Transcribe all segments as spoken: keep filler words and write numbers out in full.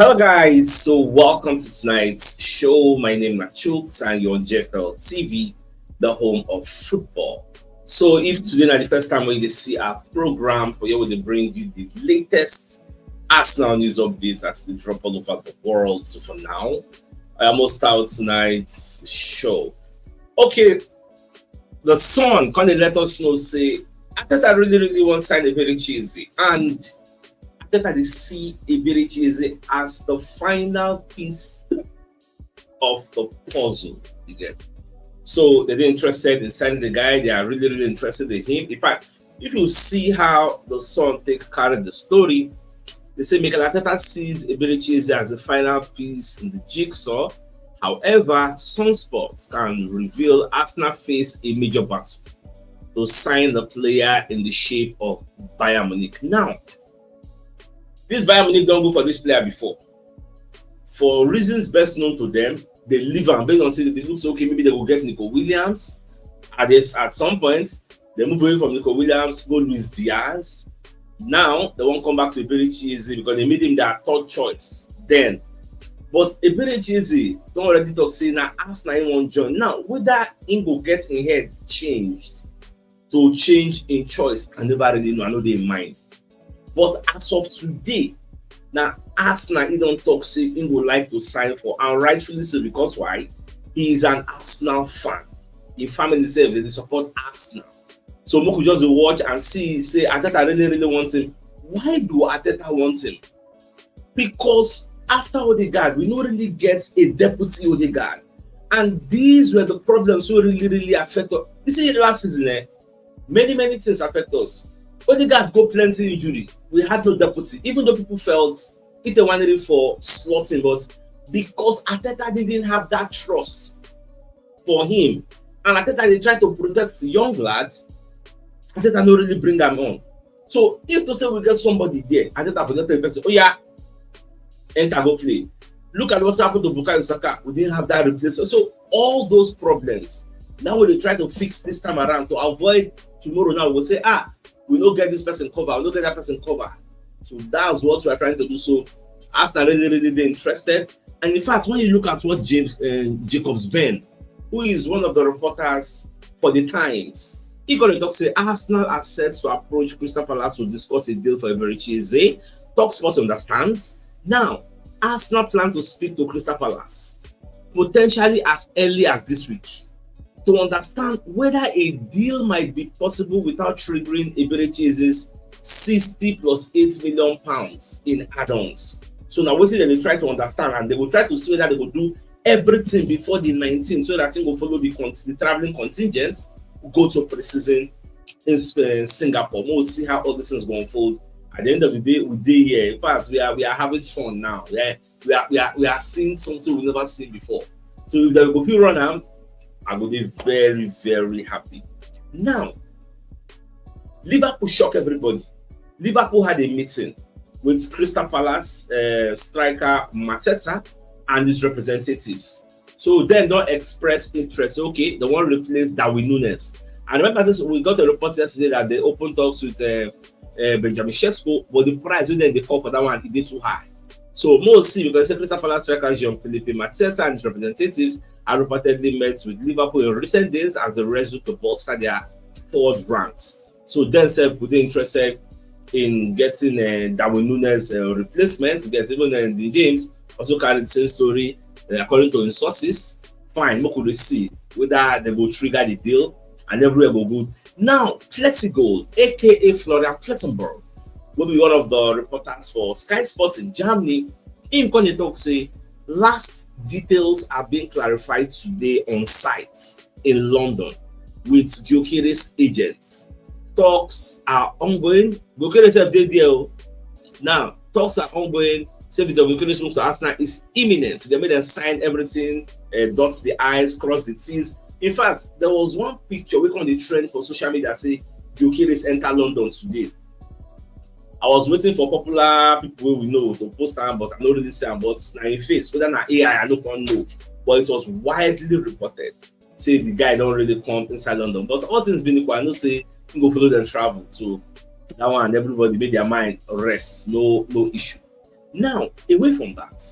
Hello, guys. So, welcome to tonight's show. My name is Chooks, and you're on J F L T V, the home of football. So, if today na the first time when you see our program, for here we dey bring you the latest Arsenal news updates as they drop all over the world. So, for now, I almost out tonight's show. Okay, the Sun kind of let us know say Arteta really, really want sign Eberechi Eze, and Arteta dey see Eberechi Eze as the final piece of the puzzle. You get? So they dey interested in signing the guy. They are really, really interested in him. In fact, if you see how the Sun take carry the story, they say Mikel Arteta sees Eberechi Eze as the final piece in the jigsaw. However, Sunsports can reveal Arsenal face a major battle to sign the player in the shape of Bayern Munich. Now, this Bayern Munich don go for this player before. For reasons best known to them, they leave am based on say they look say, okay, maybe they go get Nico Williams at this, at some point. They move away from Nico Williams, go Luis Diaz. Now they wan come back to Eberechi Eze because they made him their third choice then. But Eberechi Eze don already talk say na Arsenal he wan join. Now, whether he go get him head changed to change in choice, I never really know. I no dey in mind. But as of today, na Arsenal he don talk say he go like to sign for, and rightfully so, because why? He is an Arsenal fan. Him family sef, they dey support Arsenal. So make we just dey watch and see say Arteta really, really want him. Why do Arteta want him? Because after Odegaard, we no really get a deputy Odegaard. And these were the problems wey really, really affect us. You see, last season, eh, many, many things affect us. Odegaard go plenty injury. We had no deputy, even though people felt it wanted for slotting, but because Arteta didn't have that trust for him, and Arteta dey try to protect the young lad, Arteta no really bring am on. So if to say we get somebody there, Arteta for just tell the person, "Oh yeah, enter, go play." Look at what happened to Bukayo Saka. We didn't have that replacement. So all those problems, now we dey try to fix this time around to avoid tomorrow. Now we'll say, "Ah, we no get this person cover, we no get that person cover." So that's what we are trying to do. So Arsenal really, really dey interested. And in fact, when you look at what James, uh, Jacobs Ben, who is one of the reporters for the Times, he gonna talk say Arsenal are set to approach Crystal Palace to discuss a deal for Eberechi Eze. Talk Sport understands. Now, Arsenal plan to speak to Crystal Palace potentially as early as this week to understand whether a deal might be possible without triggering Eberechi Eze's sixty plus eight million pounds in add-ons. So now wetin dem dey try to understand, and they go try to see whether they go do everything before the nineteen, so that thing go follow the, con- the traveling contingent, go to pre-season in uh, Singapore. We'll see how all these things go unfold. At the end of the day, we dey here. In fact, we are we are having fun now. Yeah, we are we are we are seeing something we've never seen before. So if they go fit run am, I go dey very, very happy. Now, Liverpool shock everybody. Liverpool had a meeting with Crystal Palace uh, striker Mateta and his representatives. So then don't express interest. Okay, they want to replace Darwin Nunes. And remember this, we got a report yesterday that they opened talks with uh, uh, Benjamin Sesko, but the price wey dem dey call for that one, e dey too high. So most see, because Crystal Palace striker Jean-Philippe Mateta and his representatives have reportedly met with Liverpool in recent days as they wrestle to bolster their forward ranks. So dem sef go dey interested in getting uh, Darwin Nunes uh, replacement. Get even uh, the James also carry the same story uh, according to his sources. Fine, make we see whether they go trigger the deal and everywhere go good. Now, Pletty Gold, aka Florian Plettenberg, will be one of the reporters for Sky Sports in Germany. Him come dey talk say last details are being clarified today on site in London with Gyökeres agents. Talks are ongoing. Gyökeres sef dey there o. Now, talks are ongoing. Say the Gyökeres move to Arsenal is imminent. They made them sign everything, uh, dot the I's, cross the T's. In fact, there was one picture wey come dey trend for social media say Gyökeres enter London today. I was waiting for popular people wey we know to post am, but I no really see am. But na him face, whether na A I, I no come know. But it was widely reported say the guy don really come inside London. But all things being equal, I know say he go follow them travel. So that one, everybody make their mind rest. No, no issue. Now, away from that,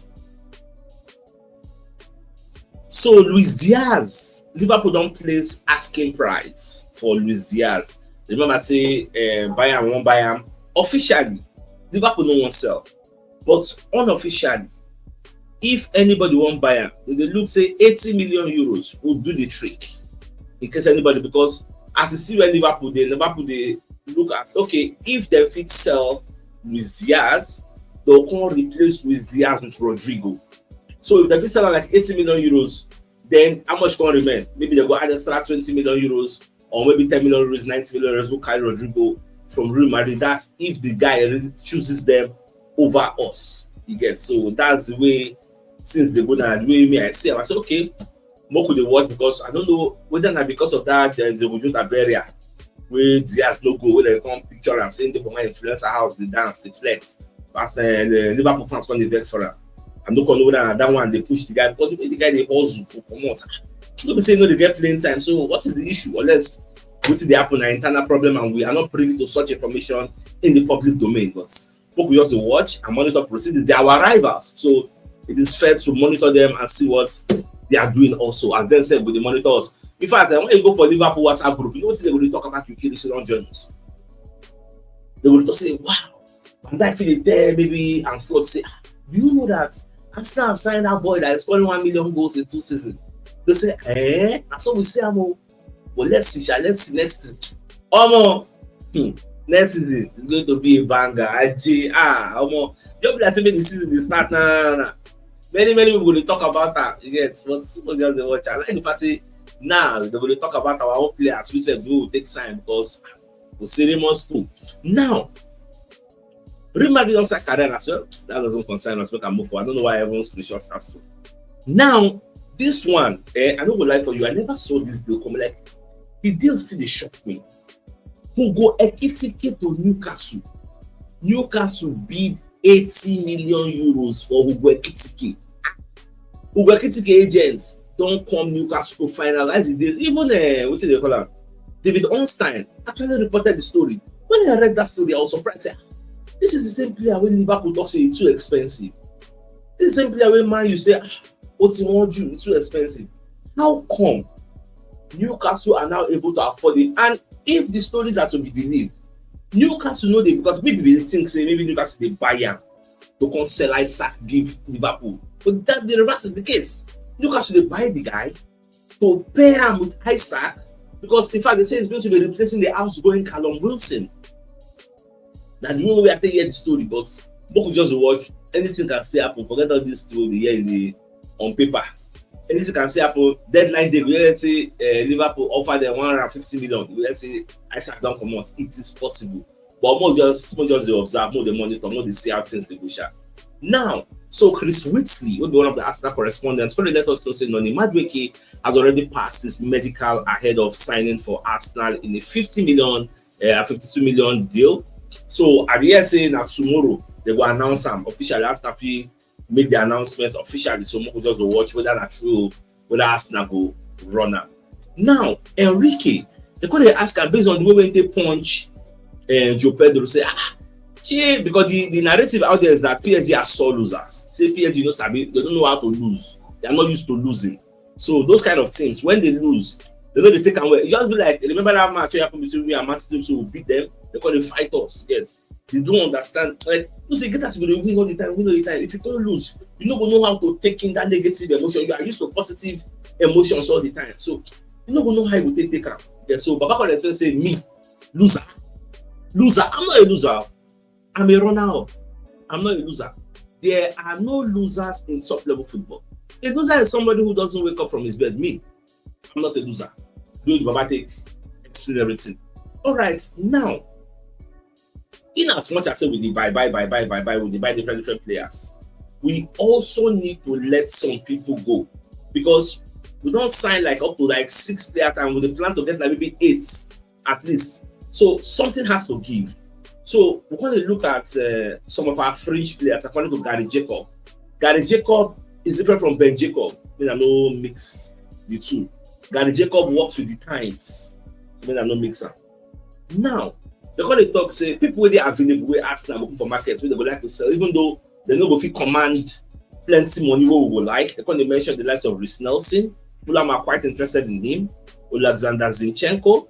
so Luis Diaz, Liverpool don place asking price for Luis Diaz. Remember say uh, Bayern wan buy am officially. Liverpool no wan sell, but unofficially, if anybody wan buy am, they dey look say eighty million euros will do the trick. In case anybody, because as you see where Liverpool dey, Liverpool dey look at, okay, if they fit sell Luis Diaz, they'll come replace Luis Diaz with Rodrygo. So if they fit sell am like eighty million euros, then how much can remain? Maybe they go add extra twenty million euros, or maybe ten million euros, ninety million euros, go carry Rodrygo from Real Madrid. That's if the guy really chooses them over us. You get? So that's the way things dey go now. The way me I see am, I say, okay, make we dey watch, because I don't know whether na because of that uh, Diogo Jota burial wey Diaz no go, wey dem come picture am say dey for one influencer house, dey dance, dey flex. As uh, the Liverpool fans come dey vex for am. I no come know whether na that one dey push the guy, because the way the guy dey hustle to comot. No be say e no dey get playing time. So what is the issue? Unless wetin dey happen na internal problem and we are not privy to such information in the public domain. But make we just dey watch and monitor proceedings. They are our rivals, so it is fair to monitor them and see what they are doing also. As dem sef go dey monitor us. In fact, eh, when you go for Liverpool WhatsApp group, you know wetin dem go dey talk about? You kill, you don join us. Dem go dey talk say, wow, Van Dijk fit dey tell maybe and Slot say, "Ah, do you know that Arsenal have signed that boy that is scoring one million goals in two seasons?" They say, eh, na so we see am o. But let's see, sha, let's see next season. Omo, hmm, next season is going to be a banger. Aje, ah, omo, just be like say make the season dey start now. Many, many people go dey talk about am. You get? But people just dey watch. I like the fact say now dem go dey talk about our own players. We sef go take sign because we say Raymond school. Now, Real Madrid don sack Carrera as well. That doesn't concern us. Make I move forward. I don't know why everyone screenshot that story. Now, this one, eh, I no go lie for you. I never saw this deal come. Like, the deal still dey shock me. Hugo Ekitike to Newcastle. Newcastle bid eighty million euros for Hugo Ekitike. Hugo Ekitike agents don come Newcastle to finalize the deal. Even uh, wetin dem call am, David Ornstein actually reported the story. When I read that story, I was surprised. Say, "Ah, this is the same player wey Liverpool talk say e too expensive. This is the same player wey Man U say, ah, o ti won ju, e too expensive. How come Newcastle are now able to afford it?" And if the stories are to be believed, Newcastle no dey, because people dey think say maybe Newcastle dey buy am to come sell Isak give Liverpool. But that the reverse is the case. Newcastle dey buy the guy to pair am with Isak, because in fact they say he's going to be replacing the outgoing Callum Wilson. Na the only way I take hear the story, but make we just dey watch. Anything can still happen. Forget all this thing wey we dey hear in the, on paper. Anything can still happen. Deadline day, we hear say uh, Liverpool offer them one hundred fifty million. We hear say Isak don comot. It is possible. But make we just, make we just dey observe, make we dey monitor, make we dey see how things dey go sha. Now, so Chris Whitley, wey be one of the Arsenal correspondents, come dey let us know say Noni Madueke has already passed his medical ahead of signing for Arsenal in a fifty million, uh, fifty-two million deal. So I dey hear say na tomorrow they go announce am officially. Arsenal fit make the announcement officially. So make we just dey watch whether na true, whether Arsenal go run am. Now, Enrique, they come dey ask am based on the way wey they punch uh, João Pedro, say, ah, shey, because the, the narrative out there is that P S G are sore losers. Say P S G no sabi, they don't know how to lose. They are not used to losing. So those kind of teams, when they lose, they no dey take am well. E just be like, remember that match wey happen between we and Man City, so we beat them. They come dey fight us. Yes, they don't understand. Like, you see, get as you go dey win all the time, win all the time. If you come lose, you no go know how to take in that negative emotion. You are used to positive emotions all the time, so you no go know how you go take take am. Yeah, so Baba come explain say, me, loser, loser. I'm not a loser. I'm a runner up. I'm not a loser. There are no losers in top level football. A loser is somebody who doesn't wake up from his bed. Me, I'm not a loser. Do it, Baba, take, explain everything. All right, now, in as much as say we dey buy, buy, buy, buy, buy, buy, we dey buy different, different players, we also need to let some people go, because we don sign like up to like six players and we dey plan to get like maybe eight at least. So something has to give. So we come dey look at uh, some of our fringe players, according to Gary Jacob. Gary Jacob is different from Ben Jacob. Make I no mix the two. Gary Jacob works with the times. Make I no mix am. Now, they come dey talk say people wey dey available, wey Arsenal go put for market, wey they go like to sell, even though Dem no go fit command plenty money wey we go like. Dem come dey mention the likes of Reiss Nelson. Fulham are quite interested in him. Oleksandr Zinchenko.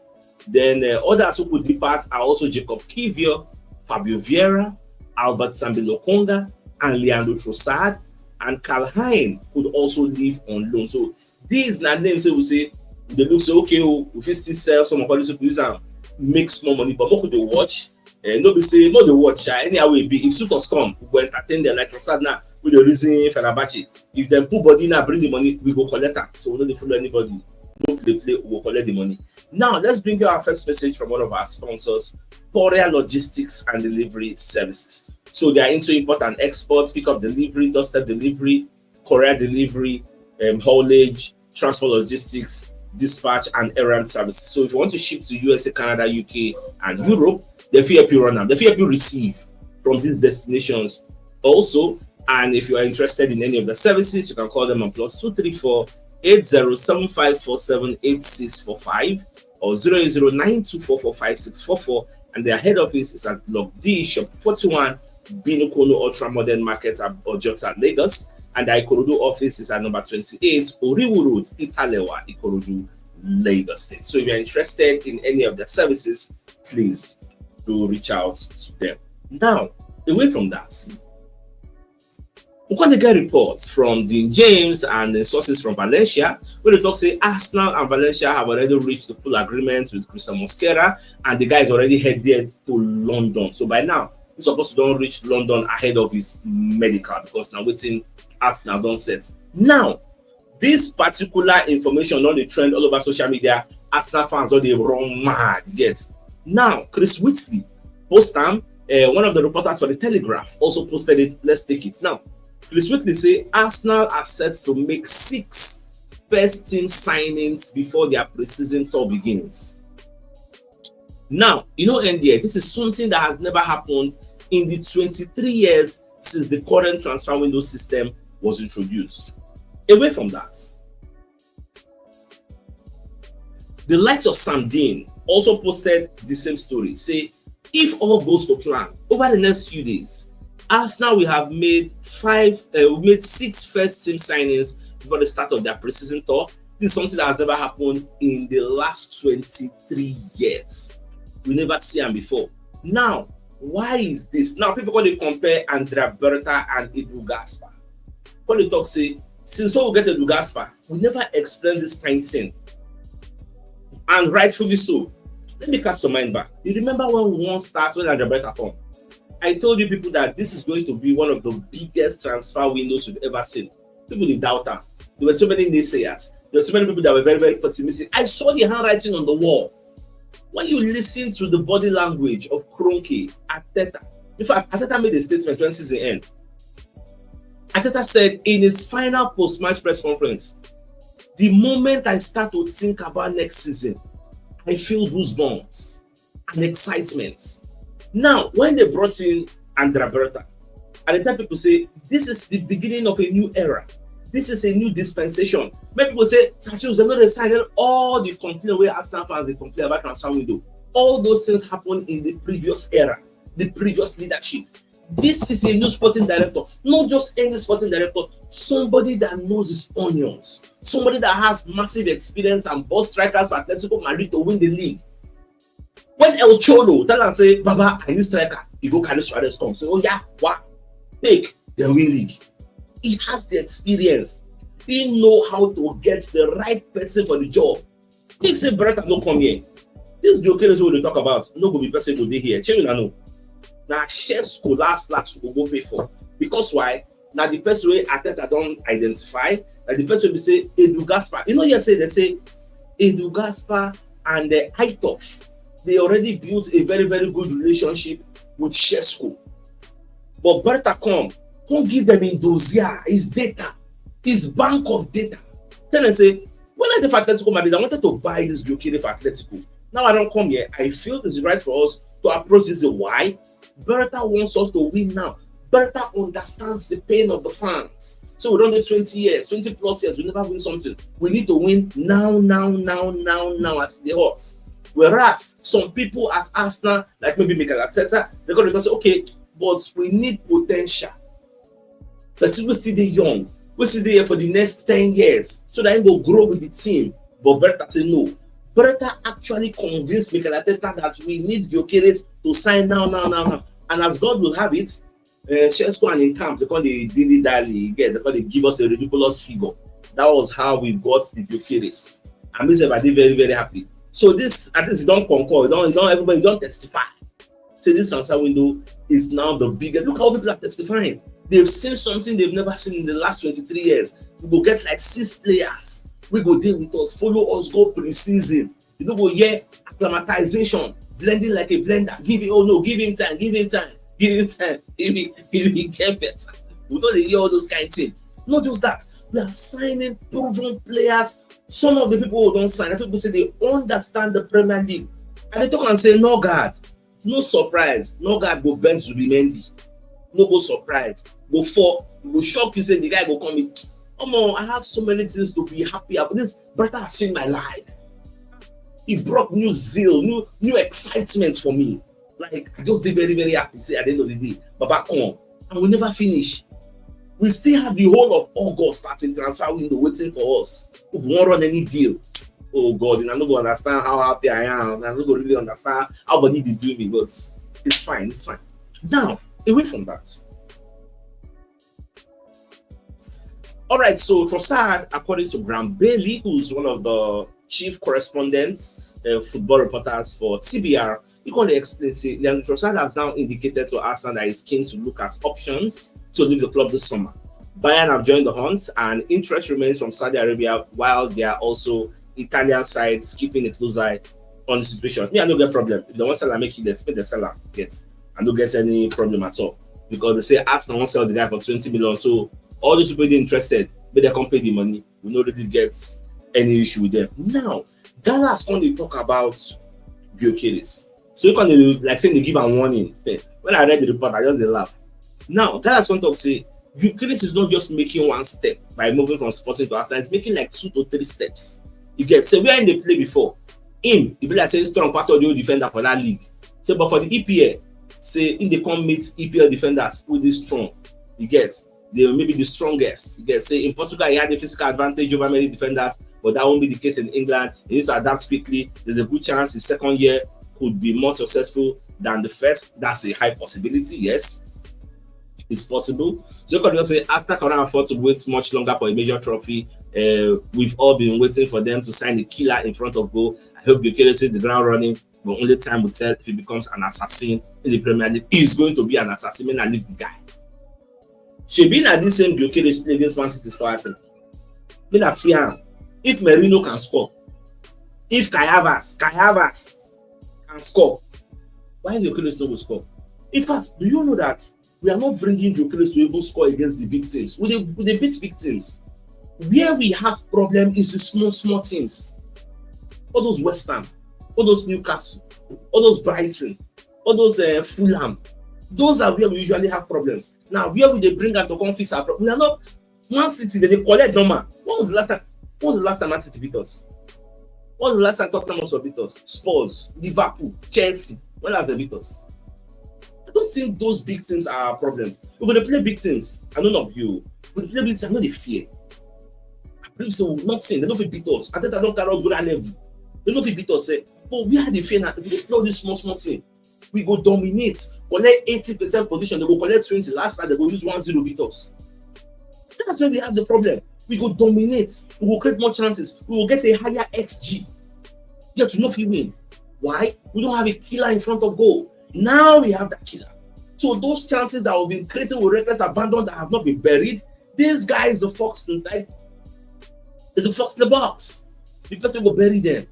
Then uh, others who could depart are also Jacob Kivior, Fabio Vieira, Albert Sambi Lokonga, and Leandro Trossard. And Karl Hein could also leave on loan. So these na names wey we say we dey look say, okay, oh, we fit still sell some of all these people, use am make small money, but make we dey watch. Eh, no be say make we dey watch sha, anyhow wey e be, if suitors come, we go entertain them like Trossard now, we dey reason Fenerbahce. If dem put body now, bring the money, we go collect am. So we no dey follow anybody. No play play, we go collect the money. Now, let's bring you our first message from one of our sponsors, Poria Logistics and Delivery Services. So they are into import and export, pick up delivery, doorstep delivery, courier delivery, um, haulage, transport logistics, dispatch, and errand services. So if you want to ship to U S A, Canada, U K, and Europe, dem fit help you run am. Dem fit help you receive from these destinations. Also, and if you are interested in any of the services, you can call them on plus two three four eight zero seven five four seven eight six four five or zero eight zero nine two four four five six four four, and their head office is at Block D, Shop forty-one, Binukunu Ultra Modern Market at Ojota, Lagos, and the Ikorodu office is at number twenty-eight, Oriwu Road, Italewa, Ikorodu, Lagos State. So if you're interested in any of their services, please do reach out to them. Now, away from that, we come dey get reports from Dean James and the sources from Valencia, wey dey talk say Arsenal and Valencia have already reached the full agreement with Christian Mosquera, and the guy is already headed to London. So by now, he's supposed to don reach London ahead of his medical, because na wetin Arsenal don set. Now, this particular information don dey trend all over social media. Arsenal fans don dey run mad yet. Now, Chris Whitley post am. Uh, one of the reporters for the Telegraph also posted it. Let's take it. Now, Chris Whitley say Arsenal are set to make six first team signings before their preseason tour begins. Now, you know, N D A, this is something that has never happened in the twenty-three years since the current transfer window system was introduced. Away from that, the likes of Sam Dean also posted the same story. Say, if all goes to plan, over the next few days, Arsenal will have made five, uh, made six first team signings before the start of their preseason tour. This is something that has never happened in the last twenty-three years. We never see am before. Now, why is this? Now, people come dey compare Andrea Berta and Edu Gaspar. Come dey talk say, since when we get Edu Gaspar, we never explain this kind thing. And rightfully so. Let me cast your mind back. You remember when we wan start, when Andrea Berta come? I told you people that this is going to be one of the biggest transfer windows we've ever seen. People dey doubt am. There were so many naysayers. There were so many people that were very, very pessimistic. I saw the handwriting on the wall. When you listen to the body language of Kroenke, Arteta, in fact, Arteta made a statement when season end. Arteta said in his final post-match press conference, "The moment I start to think about next season, I feel goosebumps and excitement." Now, when they brought in Andrea Berta, and they tell people say, "This is the beginning of a new era. This is a new dispensation." Many people say, "Sir Chius, dem no dey sign." All the complaint wey Arsenal fans dey complain about transfer window, all those things happened in the previous era, the previous leadership. This is a new sporting director, not just any sporting director, somebody that knows his onions, somebody that has massive experience and bought strikers for Atletico Madrid to win the league. When El Cholo tell am say, "Baba, I need striker," he go carry Suarez come. Say, "Oh yeah, wa, take, dem win league." He has the experience. He know how to get the right person for the job. If say Berta no come here, this Gyökeres wey we dey talk about no go be person go dey here. Shey una know? Na Sesko last last we go go pay for. Because why? Na the person wey Arteta don identify. Na the person wey be say Edu Gaspar. You know, yes, say they say Edu Gaspar and the Aitov, they already built a very, very good relationship with Sesko. But Berta come, come give them his dossier, his data, his bank of data. Tell them say, "When I dey for Atletico Madrid, I wanted to buy this Gyökeres for Atletico. Now I don come here, I feel it's right for us to approach this." Why? Berta wants us to win now. Berta understands the pain of the fans. So we don dey twenty years, twenty plus years, we never win something. We need to win now, now, now, now, now, as e dey hot. Whereas some people at Arsenal, like maybe Mikel Arteta, they go to say, "Okay, but we need potential." Person wey still dey young, wey still dey here for the next ten years, so that he go grow with the team. But Berta say no. Berta actually convinced Mikel Arteta that we need Gyökeres to sign now, now, now, now. And as God will have it, uh, Shevchenko and in camp, they come dey dilly dally, get they come dey give us a ridiculous figure. That was how we got the Gyökeres. And me sef, I dey very, very happy. So this, I think, don concur, don, don everybody don testify. Say this transfer window is now the biggest. Look how people are testifying. They've seen something they've never seen in the last twenty-three years. We go get like six players. We go deal with us, follow us, go pre-season. You know, go hear acclimatization, blending like a blender. Give it, oh no, give him time, give him time, give him time. He will, he will get better. We don't hear all those kind of things. Not just that, we are signing proven players. Some of the people who don't sign, people say they understand the Premier League. And they talk and say, no, God, no surprise. No, God go bench Zubimendi. No go surprise. Go for, go shock you, say the guy go come in. Omo, I have so many things to be happy about. This brother has changed my life. He brought new zeal, new new excitement for me. Like, I just did very, very happy. Say at the end of the day, Baba come. And we never finish. We still have the whole of August as a transfer window waiting for us. If we won't run any deal, oh God, and I no go understand how happy I am. I no go really understand how body dey do me, but it's fine, it's fine. Now, away from that. All right, so Trossard, according to Graham Bailey, who's one of the chief correspondents, uh, football reporters for T B R, he come dey explain say Leandro Trossard has now indicated to Arsenal that he's keen to look at options to leave the club this summer. Bayern have joined the hunt, and interest remains from Saudi Arabia, while they are also Italian sides keeping a close eye on the situation. Me, I no get problem. If they want sell am, make it, make dem sell am. Get, I no get any problem at all, because they say Arsenal wan sell the guy for twenty million. So all those people dey interested, make dem come pay the money. We no really get any issue with them. Now, Gallas come dey talk about Gyökeres. So he come dey like say they give am warning. Eh, when I read the report, I just dey laugh. Now, Gallas come talk say Gyökeres is not just making one step by moving from Sporting to Arsenal. It's making like two to three steps. You get, say where he dey play before, him, e be like say he strong pass all the old defender for that league. Say, but for the E P L, say he dey come meet E P L defenders wey dey strong. You get, they may be the strongest. You get, say in Portugal, he had a physical advantage over many defenders, but that won't be the case in England. He needs to adapt quickly. There's a good chance his second year could be more successful than the first. That's a high possibility, yes. It's possible. So you can just say Arsenal cannot afford to wait much longer for a major trophy. Uh, we've all been waiting for them to sign a killer in front of goal. I hope Gyökeres hit the ground running, but only time will tell if he becomes an assassin in the Premier League. He's going to be an assassin. Make I leave the guy. Shebi na this same Gyökeres play against Man City score hat-trick. Make I fear am. If Merino can score, if Kai Havertz, Kai Havertz can score, why Gyökeres no go score? In fact, do you know that we are not bringing Gyökeres to even score against the big teams? We dey, we dey beat big teams. Where we have problem is the small, small teams. All those West Ham, all those Newcastle, all those Brighton, all those, uh, Fulham. Those are where we usually have problems. Now, where we dey bring am to come fix our problem? We are not. Man City, they dey collect normal. When was the last time? When was the last time Man City beat us? When was the last time Tottenham Hotspur beat us? Spurs, Liverpool, Chelsea. When last they beat us? I don't think those big teams are our problems. If we dey play big teams, I no know of you. We dey play big teams, I no dey fear. I believe say nothing, they no fit beat us. Arteta don carry us go that level. They no fit beat us, eh? But where I dey fear na if we dey play all this small, small thing, we go dominate, collect eighty percent position, they go collect twenty. Last time, they go use one zero beat us. That's where we have the problem. We go dominate, we go create more chances, we go get a higher X G. Yet we no fit win. Why? We don't have a killer in front of goal. Now we have that killer. So those chances that we've been creating with reckless abandon that have not been buried, this guy is the fox in, like, is the fox in the box. The person go bury them.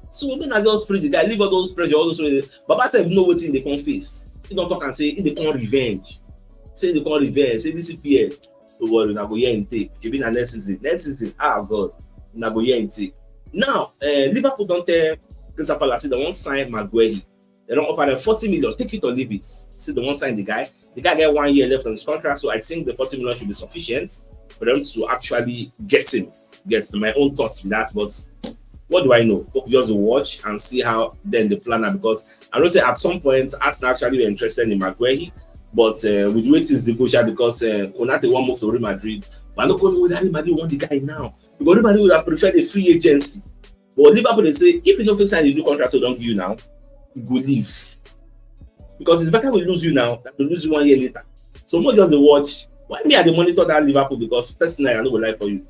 So make I just pray the guy, leave all those pressure, all those way. Baba sef know wetin dey come face. He don talk and say he dey come revenge. Say he dey come revenge. Say this E P L, no worry, una go hear him take. Maybe na next season. Next season, ah God, una go hear him take. Now, uh, Liverpool don tell Crystal Palace say they wan sign Maguire. They don offer them forty million, take it or leave it. Say they wan sign the guy. The guy get one year left on his contract, so I think the forty million should be sufficient for them to actually get him. Get my own thoughts with that, but what do I know? Just watch and see how then the planner, because I know say at some point Arsenal actually were interested in Maguire, But uh, with the way things dey go sha, because uh, Konate wan move to Real Madrid, but I no go know whether Real Madrid want the guy now, because Real Madrid would have preferred a free agency. But Liverpool dey say if you no fit sign the new contract wey dem don give you now, you go leave, because it's better we lose you now than to lose you one year later. So make we just dey watch. Why me I dey monitor that Liverpool, because personally I no go lie for you,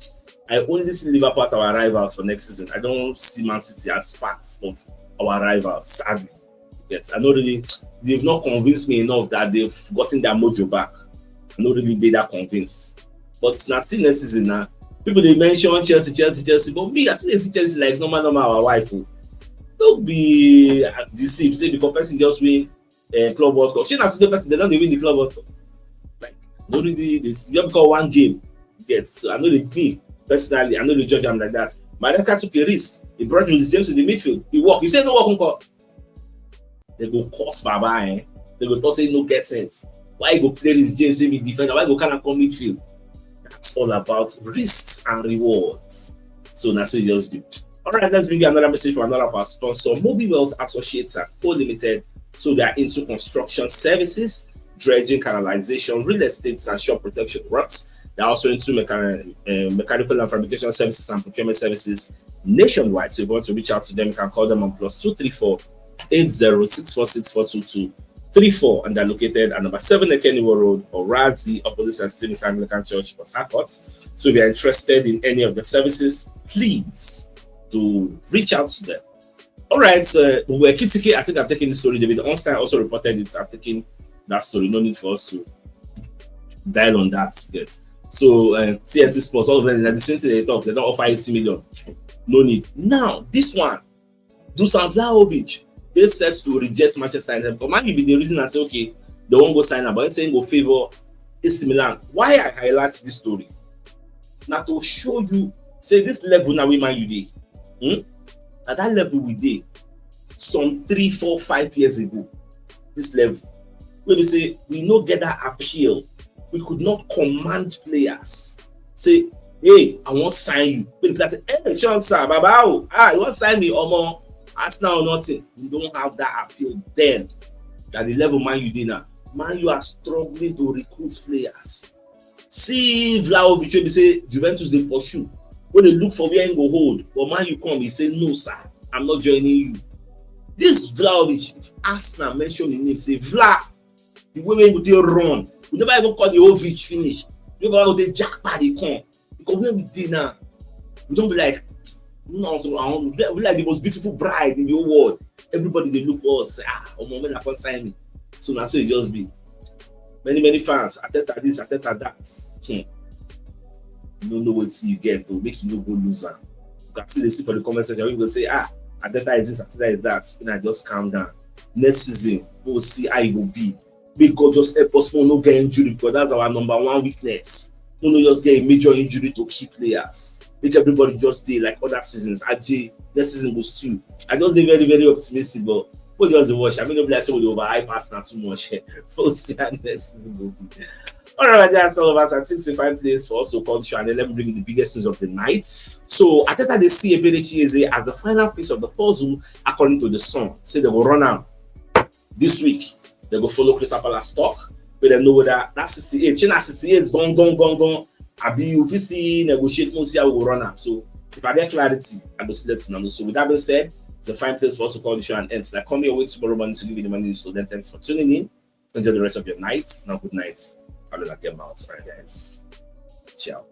I only see Liverpool as our rivals for next season. I don't see Man City as part of our rivals, sadly. Yes, I no really, they've not convinced me enough that they've gotten their mojo back. I no really dey that convinced. But na still next season na, people dey mention Chelsea, Chelsea, Chelsea, but me I still dey see Chelsea like normal, normal our wife o. No be uh, deceive say because person just win uh, Club World Cup. Shey na today person dem don dey win the Club World Cup? Like, no really dey see, just because one game, you get. So I no dey, me personally, I no dey judge am like that. Maresca took a risk. He brought Reece James to the midfield. He work. You say no work, nko? They go curse Baba, eh? They go talk say no get sense. Why you go play Reece James if he defender? Why you go carry am come midfield? That's all about risks and rewards. So na so e just be. All right, let's bring you another message from another of our sponsor, Mobile Wealth Associates and Co Limited. So they are into construction services, dredging, canalization, real estate, and shore protection works. They're also into mechan- uh, mechanical and fabrication services and procurement services nationwide. So if you want to reach out to them, you can call them on plus two three four eight zero six four six four two two three four, and they're located at number seven Ekeniwo Road, Orazi, opposite Saint Stephen's Anglican Church, Port Harcourt. So if you're interested in any of the services, please do reach out to them. All right, uh, we were Kitike. I think I've taken this story. David Ornstein also reported it. I've taken that story. No need for us to dial on that yet. So uh, T N T Sports, all of them, na the same thing they talk. They don offer eighty million. No need. Now, this one, Dusan Vlahovic, dey set to reject Manchester United. But Man U be the reason I say, okay, they won't go sign am. But him say him go favour A C Milan. Why I highlight this story? Na to show you say this level na wey Man U dey. Hmm? Na that level we dey some three, four, five years ago. This level wey be say we no get that appeal. We could not command players say, "Hey, I wan sign you." Make the player say, "Hey, sure, sir, baba o, ah, you wan sign me, omo?" Arsenal or nothing. We don't have that appeal then. At the level Man U dey now, Man U are struggling to recruit players. See Vlahovic wey be say Juventus dey pursue, wey dey look for where him go hold, but Man U come, he say, "No, sir, I'm not joining you." This Vlahovic, if Arsenal mention him name, say, "Vla," the way wey he go dey run, we never even call the whole Vic finish. We never go dey jackpot dey come, because where we dey now, we don be like, no, so I wan, we like the most beautiful bride in the whole world. Everybody dey look for us, say, "Ah, omo, make una come sign me." So na so e just be. Many, many fans, Arteta this, Arteta that. Hmm. You no know wetin you get to make you no go lose am. You can still dey see for the comment section, people go say, "Ah, Arteta is this, Arteta is that." Una just calm down. Next season, we'll see how e go be. Make God just help us, make we no get injury, because that's our number one weakness. We no just get a major injury to key players. Make everybody just dey like other seasons. Aje, next season go still. I just dey very, very optimistic, but we just dey watch. I mean, no be like say we dey overhype Arsenal too much. We'll see how next season go be. All right, that's all of us. I think it's a fine place for us to call the show, and then let me bring you the biggest news of the night. So, Arteta dey see Eberechi Eze as the final piece of the puzzle, according to the Sun. Say they go run am this week. They go follow Crystal Palace talk, but they know whether that sixty-eight, shey na sixty-eight gone, gone, gone, gone. Abi you fit still negotiate, mo see how we go run am. So if I get clarity, I go still let you know. So with that being said, it's a fine place for us to call the show and end. Like, come your way tomorrow morning to give you the money. So then, thanks for tuning in. Enjoy the rest of your night. Now, good night. I'll let them out. All right, guys. Ciao.